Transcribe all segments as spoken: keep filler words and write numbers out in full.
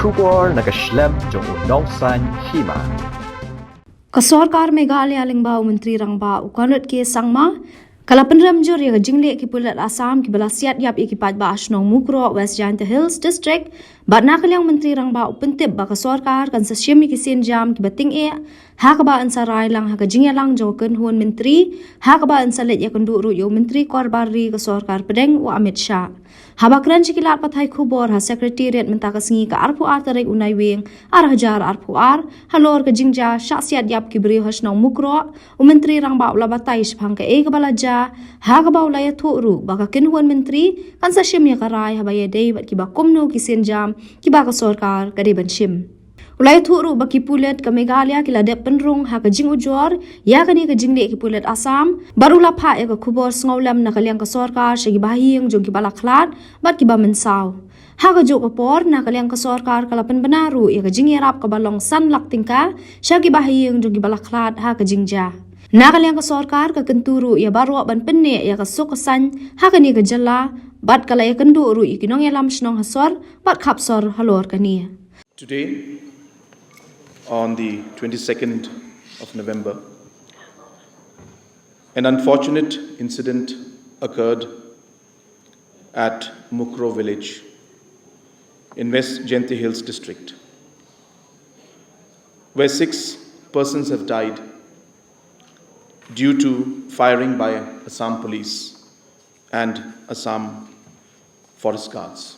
Khubor na ka shlem jong u nongsan hima. Ka sorkar Meghalaya lyngba u Myntri Rangbah u Conrad K Sangma ka la pynrem jur ïa ka jingleh ki pulit Assam kiba la siat ïap ïa ki paidbah shnong Mukroh, West Jaintia Hills District, bad na ka liang Myntri Rangbah u pyntip ba ka sorkar kan sa shim ïa ki sienjam kiba tyngeh ha kaba yn sa rai lang ha ka jingïalang jong ka kynhun myntri, ha kaba yn sa leit ïakynduh ruh ïa u Myntri Korbar Ri ka sorkar pdeng u Amit Shah. Haba kren sha ki lad pathai khubor ha Secretariat mynta ka sngi ka arphew ar tarik u Naiwieng ar hajar arphew ar, halor ka jingjia shah siat ïap ki briew ha shnong Mukroh, u Myntri Rangbah u la batai shaphang kaei kaba la jia, ha kaba u la ïathuh ruh ba ka kynhun myntri kan sa shim ïa ka rai haba ïadei bad kiba kumno ki sienjam kiba ka sorkar ka dei ban shim. U la ïathuh ruh ba ki pulit ka Meghalaya ki la dep pynrung ha ka jingujor ïa kane ka jingleh ki pulit Assam, bad u la phah ïa ka khubor sngewlem na ka liang ka sorkar sha kiba ha ïing jong kiba la khlad bad kiba mynsaw. Ha kajuh ka por, na ka liang ka sorkar ka la pynbna ruh ïa ka jingïarap kaba long san lak tyngka sha kiba ha ïing jong kiba la khlad ha ka jingjia. Na ka liang ka sorkar ka kyntu ruh ïa baroh ban pynneh ïa ka suk ka saiñ ha kane ka jylla, bad ka la ïakynduh ruh ïa ki nongïalam shnong ha sor bad khap sor halor kane. Today, on the twenty-second of November, an unfortunate incident occurred at Mukroh village in West Jaintia Hills district, where six persons have died due to firing by Assam police and Assam forest guards.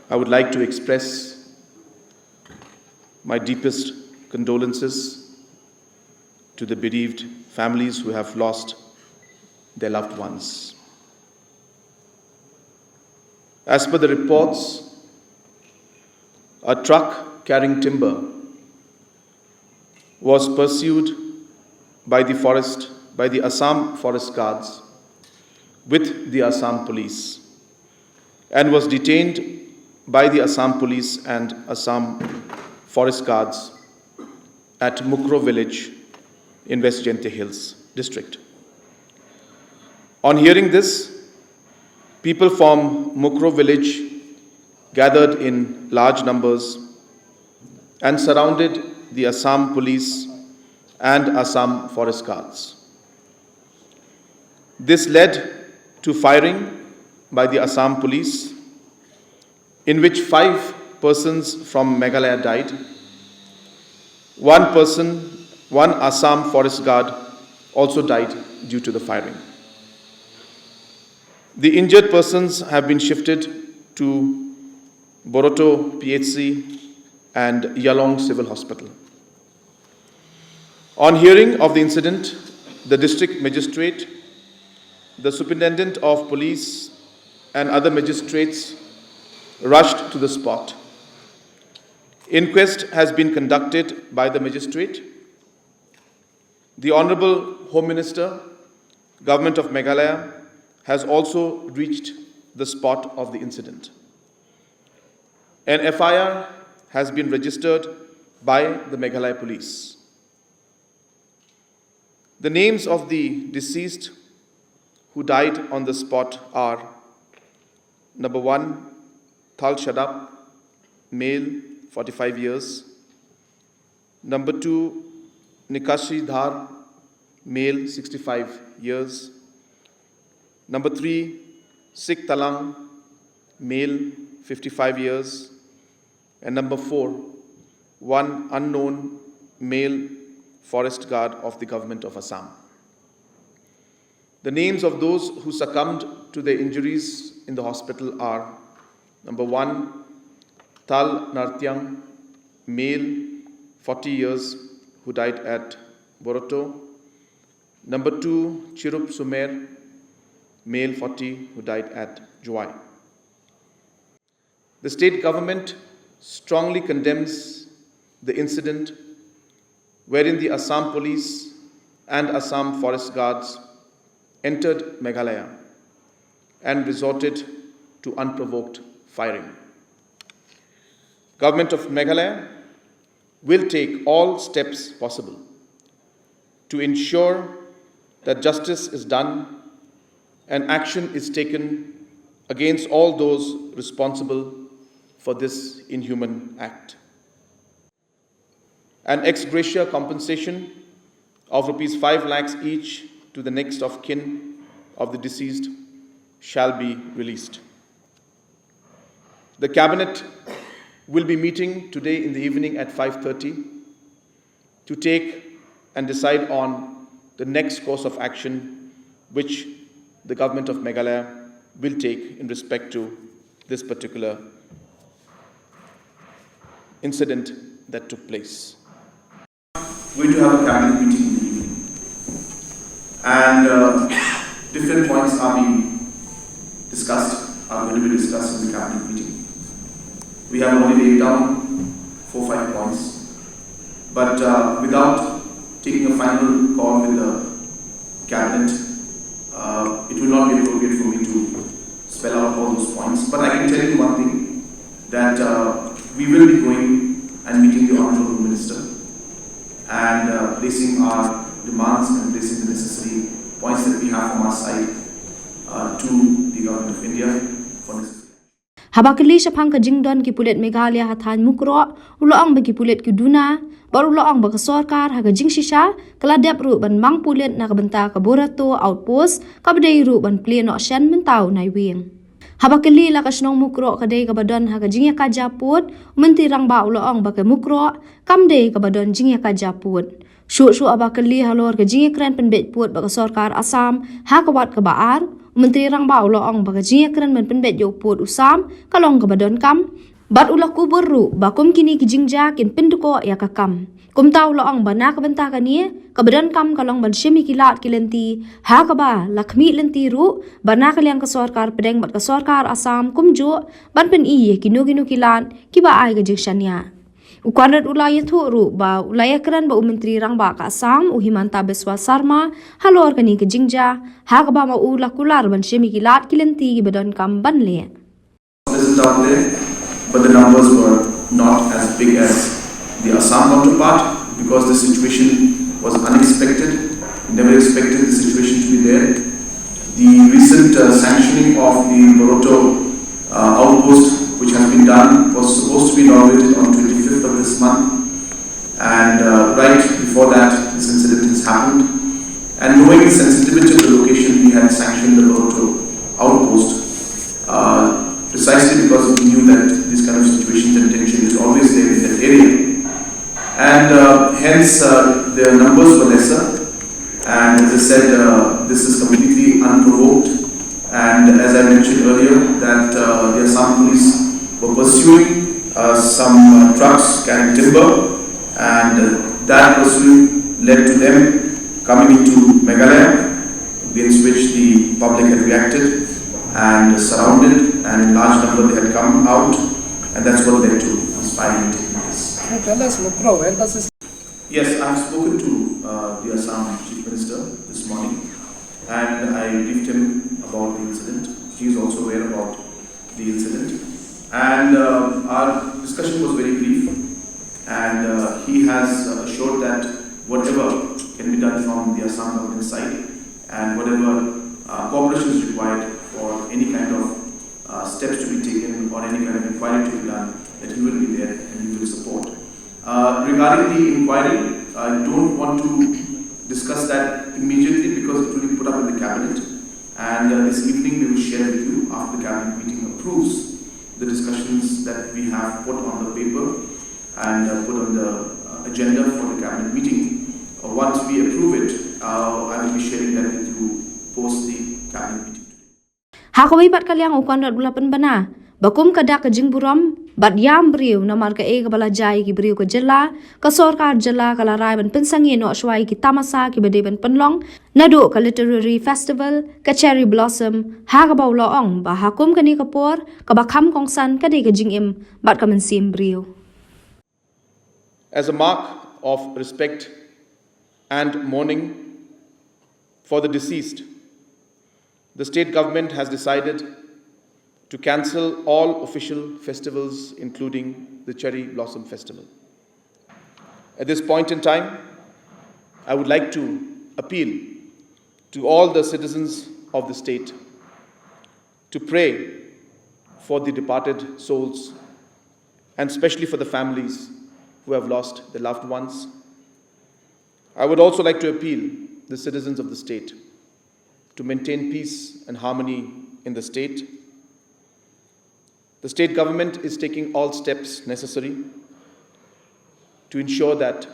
I would like to express my deepest condolences to the bereaved families who have lost their loved ones. As per the reports, a truck carrying timber was pursued by the forest, by the Assam Forest Guards with the Assam Police, and was detained by the Assam Police and Assam Forest Guards at Mukroh village in West Jaintia Hills district. On hearing this, people from Mukroh village gathered in large numbers and surrounded the Assam police and Assam forest guards. This led to firing by the Assam police, in which five persons from Meghalaya died. One person, one Assam forest guard, also died due to the firing. The injured persons have been shifted to Boroto P H C and Yalong Civil Hospital. On hearing of the incident, the district magistrate, the superintendent of police, and other magistrates rushed to the spot. Inquest has been conducted by the magistrate. The Honorable Home Minister, Government of Meghalaya, has also reached the spot of the incident. An F I R has been registered by the Meghalaya Police. The names of the deceased who died on the spot are: number one, Thal Shadap, male, forty-five years. Number two, Nikashi Dhar, male, sixty-five years. Number three, Sik Talang, male, fifty-five years. And number four, one unknown male forest guard of the government of Assam. The names of those who succumbed to their injuries in the hospital are: number one, Thal Nartiang, male, forty years, who died at Boroto. Number two, Chirup Sumer, male, forty, who died at Jowai. The state government strongly condemns the incident wherein the Assam police and Assam forest guards entered Meghalaya and resorted to unprovoked firing. Government of Meghalaya will take all steps possible to ensure that justice is done and action is taken against all those responsible for this inhuman act. An ex gratia compensation of rupees five lakhs each to the next of kin of the deceased shall be released. The cabinet will be meeting today in the evening at five thirty to take and decide on the next course of action which the government of Meghalaya will take in respect to this particular incident that took place. We're going to have a cabinet meeting in the evening, and uh, different points are being discussed, are going to be discussed in the cabinet meeting. We have only laid down four, five points, but uh, without taking a final call with the cabinet, uh, it will not be appropriate for me to spell out all those points. But I can tell you one thing, that uh, we will be going and meeting the Honorable Minister and uh, placing our demands and placing the necessary points that we have from our side uh, to the Government of India for necessary. Haba kylli shaphang ka jingdon ki pulit Meghalaya ha thaiñ Mukroh, u la ong ba ki pulit ki duna, bad u la ong ba ka sorkar ha ka jingshisha ka la dep ruh ban mang pulit na ka bynta ka Barato outpost, kaba dei ruh ban plie noh shen mynta u Naiwieng. Haba kylli la ka shnong Mukroh ka dei kaba don ha ka jingïakajia pud, u Myntri Rangbah u la ong ba ka Mukroh kam dei kaba don jingïakajia pud. Shuh shuh haba kylli halor ka jingïakren pynbeit pud bad ka sorkar Assam ha ka wat kaba ar, u Myntri Rangbah u la ong ba ka jingïakren ban pynbeit ïa u pud u sam ka long kaba donkam, bad u la kubur ruh ba kum kine ki jingjia kin pyndkoh ïa ka kam. Kumta u la ong ba na ka bynta kane, kaba donkam ka long ban shim ïa ki lad ki lynti, ha kaba la khmih lynti ruh ba na ka liang ka sorkar pdeng bad ka sorkar Assam kumjuh ban pyni ïa kino kino ki lad kiba ai ka jingshaniah. U Conrad u la ïathuh ruh ba u la ïakren bad u Myntri Rangbah ka Assam, u Himanta Biswa Sarma, halor kane ka jingjia, ha kaba ma u la kular ban shim ïa ki lad ki lynti kiba donkam ban leh. Present out there, but the numbers were not as big as the Assam counterpart because the situation was unexpected. We never expected the situation to be there. The recent uh, sanctioning of the Barato uh, outpost, which has been done, was supposed to be inaugurated on twenty-fifth of this month. And uh, right before that, this incident has happened. And knowing the sensitivity of the location, we had sanctioned the Barato outpost uh, precisely because we knew that this kind of situation and tension is always there in that area. And uh, hence, uh, their numbers were lesser. And as I said, uh, this is completely unprovoked. And as I mentioned earlier, that uh, the Assam police were pursuing uh, some uh, trucks carrying timber, and uh, that pursuit led to them coming into Meghalaya, against which the public had reacted and surrounded, and in large number they had come out, and that's what led to this firing taking place. Can you tell us, Mukroh, where does this Yes, I have spoken to uh, the Assam Chief Minister this morning, and I briefed him about the incident. He is also aware about the incident, and uh, our discussion was very brief. And uh, he has uh, assured that whatever can be done from the Assam government side, and whatever uh, cooperation is required for any kind of uh, steps to be taken or any kind of inquiry to be done, that he will be there and he will support. Uh, regarding the inquiry, I don't want to discuss that immediately because it will be put up in the cabinet. And uh, this evening we will share with you, after the cabinet meeting approves the discussions that we have put on the paper and uh, put on the uh, agenda for the cabinet meeting. Uh, once we approve it, uh, I will be sharing that with you post the cabinet meeting today. Ha kawei pat ka liang, u Conrad u la pynbna ba kum ka dak ka jingburom bad ïam briew namar kaei kaba la jia ïa ki briew ka jylla, ka sorkar jylla ka la rai ban pynsangeh noh shuwa ïa ki tamasa kiba dei ban pynlong, naduh ka literary festival, ka cherry blossom, ha kaba u la ong ba ha kum kane ka por kaba kham kongsan ka dei ka jingim bad ka mynsiem briew. As a mark of respect and mourning for the deceased, the state government has decided to cancel all official festivals, including the Cherry Blossom Festival. At this point in time, I would like to appeal to all the citizens of the state to pray for the departed souls and especially for the families who have lost their loved ones. I would also like to appeal the citizens of the state to maintain peace and harmony in the state. The state government is taking all steps necessary to ensure that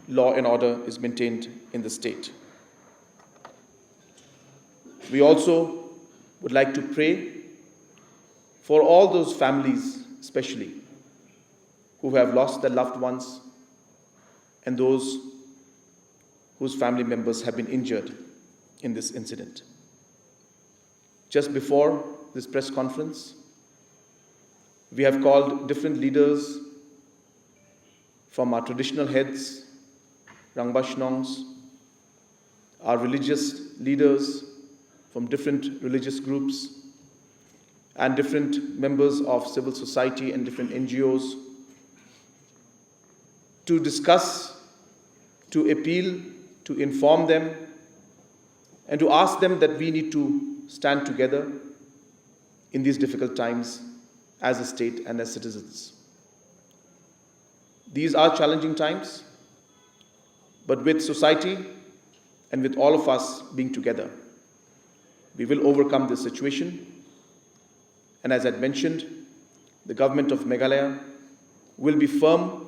law and order is maintained in the state. We also would like to pray for all those families, especially who have lost their loved ones and those whose family members have been injured in this incident. Just before this press conference, we have called different leaders from our traditional heads, Rangbah Shnongs, our religious leaders from different religious groups, and different members of civil society and different N G Os to discuss, to appeal, to inform them, and to ask them that we need to stand together in these difficult times as a state and as citizens. These are challenging times, but with society and with all of us being together, we will overcome this situation. And as I mentioned, the government of Meghalaya will be firm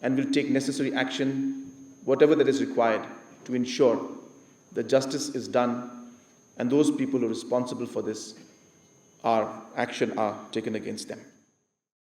and will take necessary action, whatever that is required, to ensure that justice is done and those people who are responsible for this are action are taken against them.